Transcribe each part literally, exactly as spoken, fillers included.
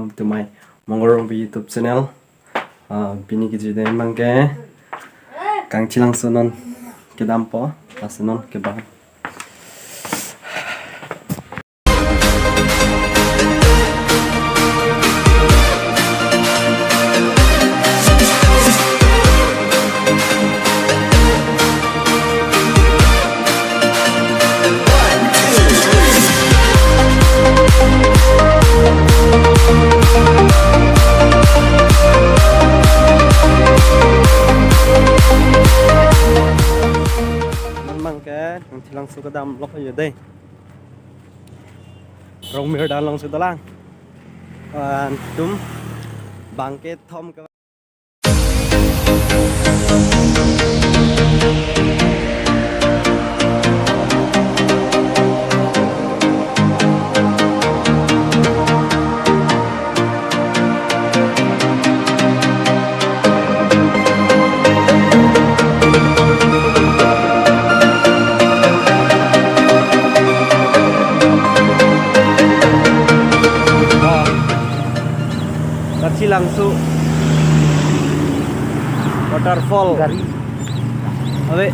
Welcome to my Mongol Rongpi YouTube channel. Ah, pini kejut abangke Kangchilangso non kedampo, lasi non kevang. Non abangke Kangchilangso kedam lok yo dei. Rongmir dan alongsi dolang. An tum bangke thom ke. Ah, Kangchilangso waterfall. Gari. Abe.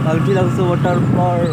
Kangchilangso waterfall.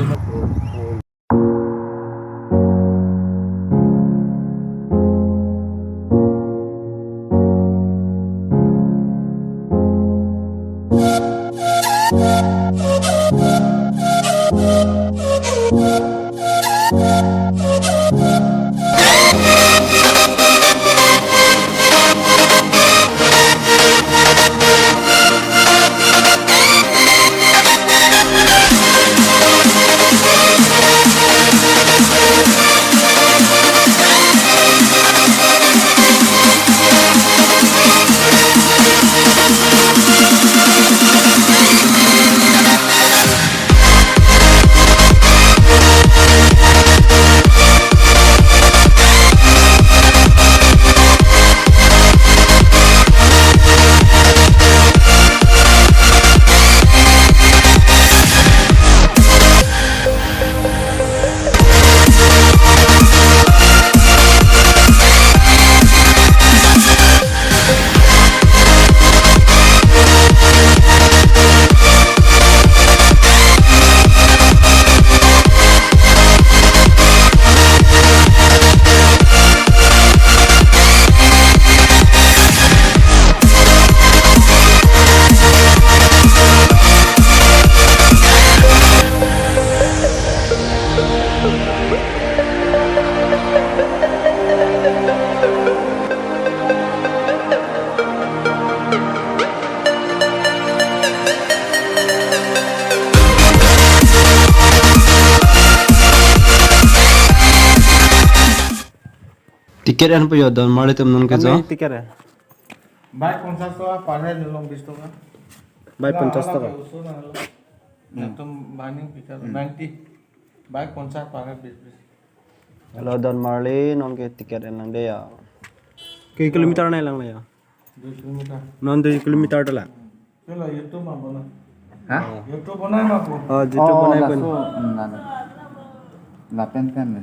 Ticket enpo yo, don marli atum non ke jo. Kami ticket e. Bike পঞ্চাশ টকা, per head হলো বিশ টকা। Bike পঞ্চাশ টকা। ওচৰ না হলো। Hmm। একদম binding picture, hmm। Ninety. Bike পঞ্চাশ, per head বিশ, বিশ। Hello, don marli, non ke ticket en lang dei ya. Ke kilometer nai lang le ya? দুই কিলোমিটাৰ। Non দুই kilometre ta lang. Chalo, YouTube ma bona. Ha? YouTube bonai ma po. Oh, YouTube oh, bonai laso, pon. Hmm, na, na. Lapen pen ne.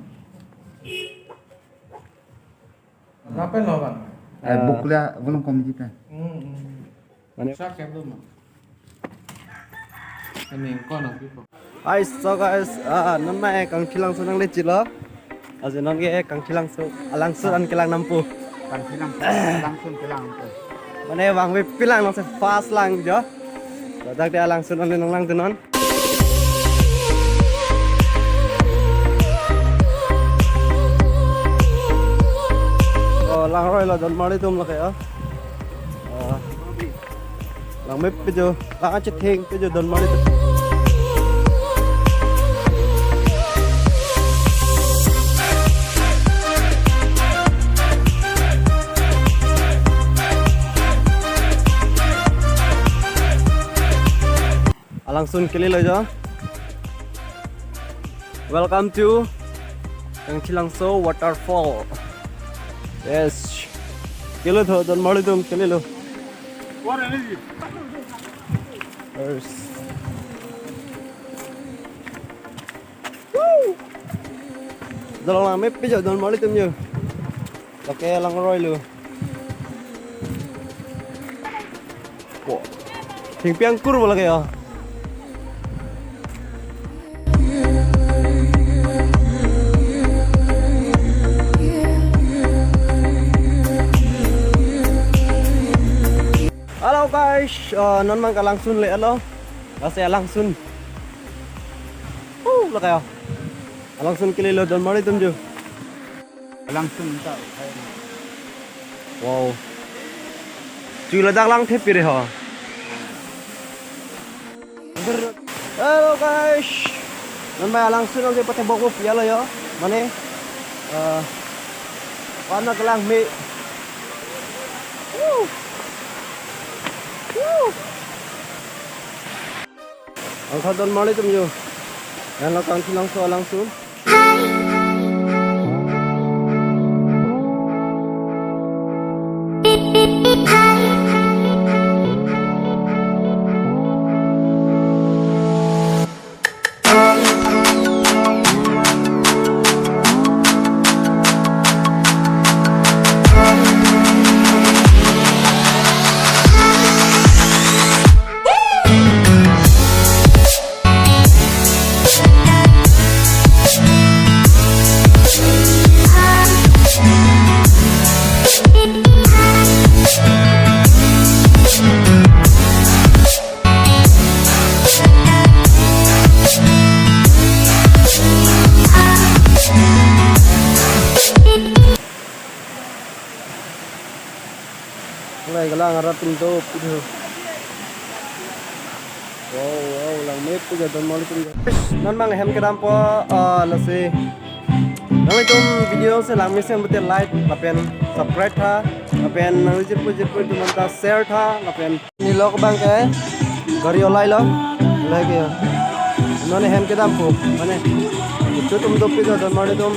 Lapen lo bang. Eh, ah, book le, belum komedi pen. Hmm, hmm. Mane? Sa keblo ma. Ini kau nak pipo. Hi, so guys, ah, non ma Kangchilangso nangle chilo. Asin non ke Kangchilangso, alangsun an kelang nampo. Kangchilangso, alangsun kelang nampo. Mane bang we pilang nang se fast lang jo. Ladak dei alangsun an nang lang tu non. Oh, langroi lo don marli atum lo ke ya. Ah. Lang mepik jo, lang achethengpik jo don marli atum. Alangsun kelelo jo. Welcome to Kangchilangso waterfall. Yes. Kelo tho, don marli atum kelelo. What energy? Yes. Woo! Dolong langmepik jo, don marli atum jo. Lake langroilo. Wow. Thengpi angkur bo lake ya. Hello guys, uh, non abang ke alangsun le alo. Lasi alangsun. Uh, lake ya. Alangsun kelelo, don marli atum jo. Alangsun ta. Wow. Chu ladak langthe pire ho. Hello guys. Non abang alangsun nangke pate bok bok ya lo yo. Mane, eh, warna kelang me. Woo. Woo. Angkha don marli atum jo. Yang lo kangthilangso alangsun. Mulai kelang arat atum do pidho. Wow, wow, langmepik jo, don marli atum jo. Non abang hem kedampo, ah, lasi. Nanglitum video si langmesen pute like, lapen subscribe tha, lapen nangli jirpo jirpo atum anta share tha, lapen neli lok abang ke gari olailo, lake ya. Non hem kedampo, mane. Chu atum dopik jo, don marli atum,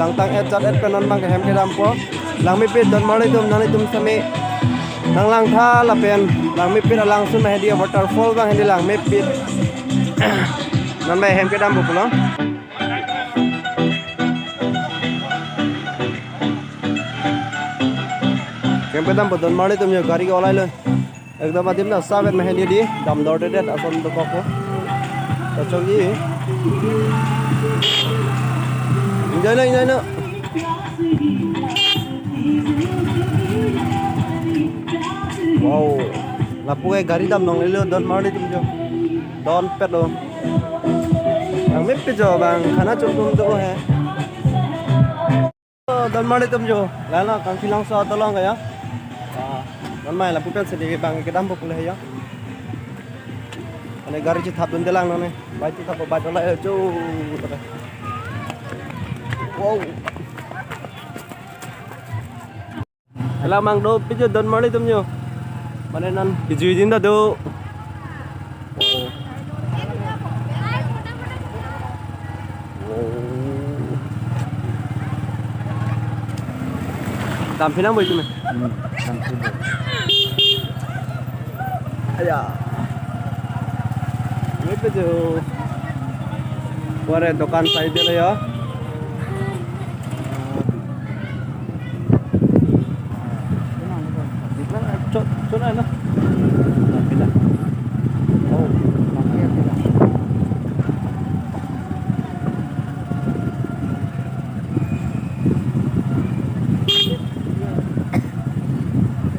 langtang et jat et pen non abang ke hem kedampo. Langmepik don marli atum, nanglitum sami nanglang tha lapen langmepik alangsun ma hedi waterfall abang hedi langmepik. Non abang hem kedampo pulo. Hem kedampo, don marli atum jo, gari ke olailo. Ekdom adim na savet ma hedi di, damdor dedet ason dokok ko. Tachok ji. Enjoy na, enjoy na. Wow. Lapu ke gari dam longlelo, don marli atum jo. Don pet lo. Langmepik jo abang, khana chum chum do he. Oh, don marli atum jo. Lalo kangthilangso dolong ya. Ah, non abang lapu pen sini abang kedampo pule ya. Ane gari chethap dunde lang non ne. Bike chethap, bike ola jo. Wow. Hala mang dopik jo, don marli atum jo. Mane non kejui din ta do. Oh. Oh. Damphi nangpo itum. Hmm, damphi nangpo. Aya. Ini tuh. Ware dokan side lo ya. Chot, chot na. Pila. Oh, pila.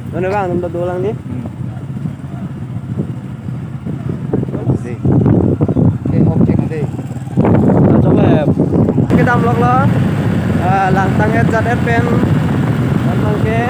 Nona bang, nonta dolang ni. Hmm. Dei. Ke hok ke dei. Kedam lok lo. Ah, langtang et jat et pen. Langtang ke.